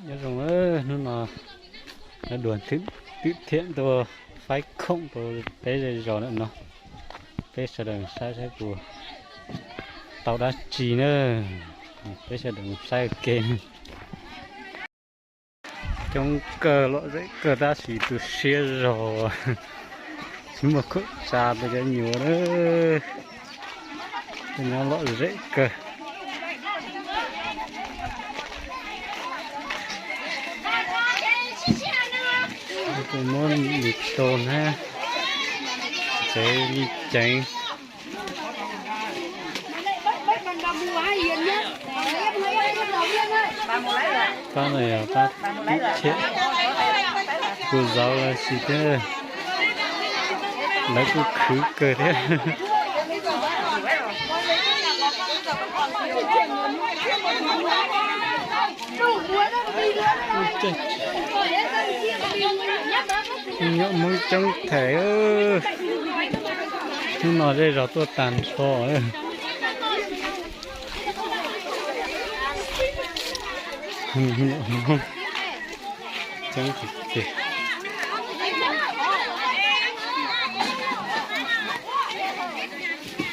Nyob zoo, hnub no dua twm thiab tuaj faib khoom rau peb zej zos ntawm no, peb sawv daws saib saib puas tau dab tsi na. Peb sawv daws saib ua ke. Coob kawg, lom zem kawg tab sis tu siab zog, tsis muaj khoom tsa peb cov nyuam na. Tej no lom zem kawg. Kuv muab lis tau na, tsev li ceev. Pab no yog pab tib thiab, kuv zauv los sis thiab, lawv kuj khwv kawg thiab. Nyuam Hmoob coob theem, hnub no zej zos tuaj tag nrho. Coob tiag tiag.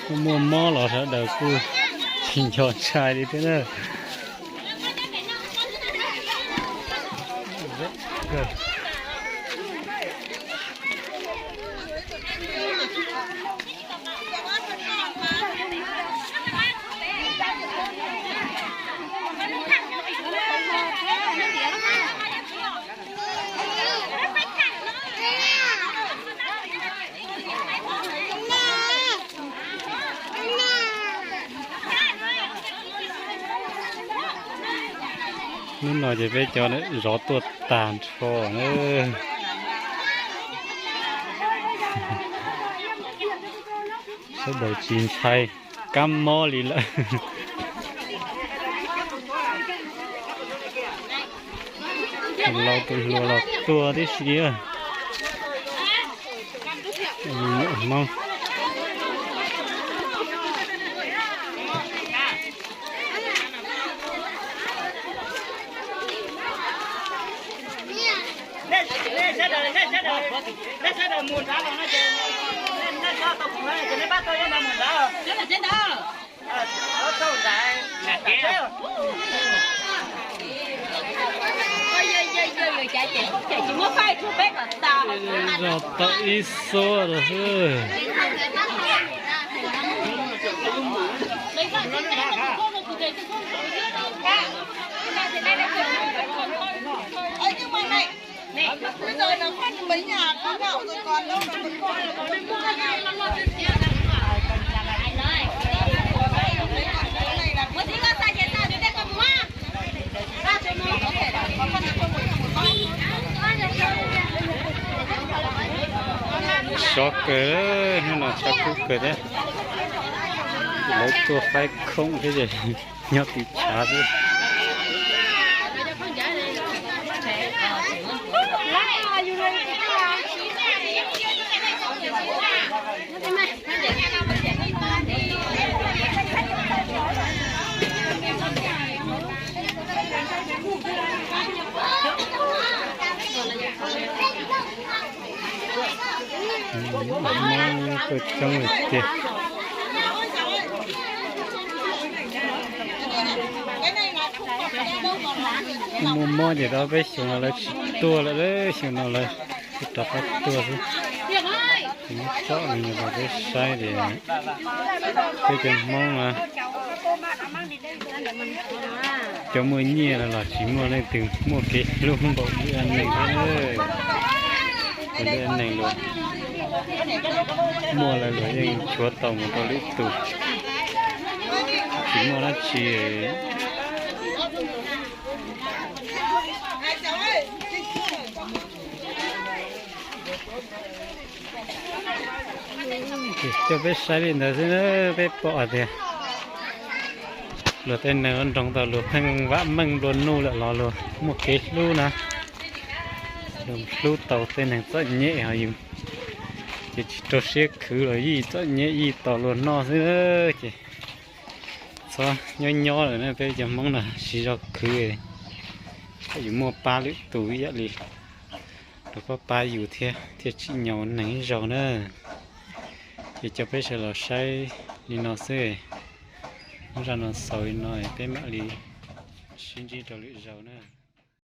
Kuj muaj mob los sawv daws kuj tsis nco ntshai li thiab na. Hnub no ces peb cov zov tuaj tag nrho na. Sawv daws tsis ntshai kab mob li lawm. Tus laus tus hluas los tuaj tib si. Nyuam Hmoob. Nej sawv daws mus nrad los no ces nej nyob tau kuv ces nej pab tuaj nyob no mus nrad. Zov tau ib xuab rau xwb. Sov kawg, hnub no tshav kub kawg thiab. Lawv tuaj faib khoom thiab ces nyob tim tshav xwb. Mob tuaj coob tiag. Muaj mob ces tau peb xyoo no lawv tsis tuaj lawm, xyoo no lawv tsis rov qab tuaj xwb. Ces muab tsom li no rau peb saib tias peb cov Hmoob no cov muaj nyiaj los tsis muaj leej twg muaj kev hlub npaum li neeg thiab. Ua li neeg luag muaj lawm luag yeej tshuav tau mus rau lwm tus, tsis muaj dab tsi. Ces coj peb saib li ntawd xwb, peb pom hais tias luag tej neeg nroog tau luag pheej vam meej nplua nuj lawm los luag muaj kev hlub na, luag hlub tau tej neeg txom nyem ho yus ces tsis rau siab khwv los yij txom nyem yij tos luag noj xwb ces txhob nyob nyob lawm na, peb cov Hmoob no siv zog khwv, Yus muaj pab lwm tus ib yam li, rau pab pab yus thiab thiaj tsim nyog neeg ib zaug na. Ces coj peb sawv los saib li no xwb, muab zaj no xaus li no peb mam li sib ntsib rau lwm zaus na.